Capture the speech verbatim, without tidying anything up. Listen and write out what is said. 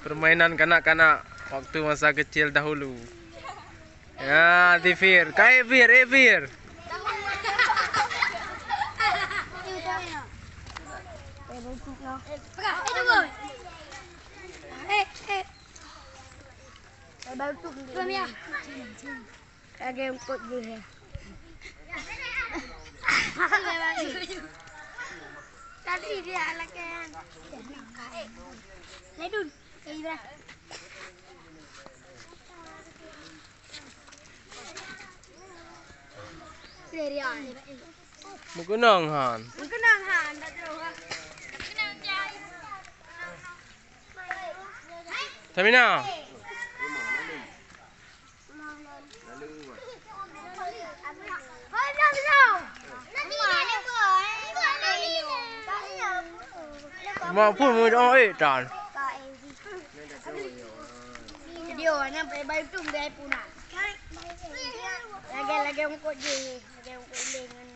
Permainan kanak-kanak waktu masa kecil dahulu. Ya, Zifir. Kai Fir, eh, Fir. Lagèe eungkôt jih, ya. Tadi dia lagèe. Laidun. Eh, Ibra. Dari ai. Meukeunong han. Meukeunong han, tak tahu, ha. Tamina. Mak pun meudoa, eh, tan. Dia orang nampak bayi tu, bayi pun nak. Lagi-lagi ungkot je, lagi ungkot je dengan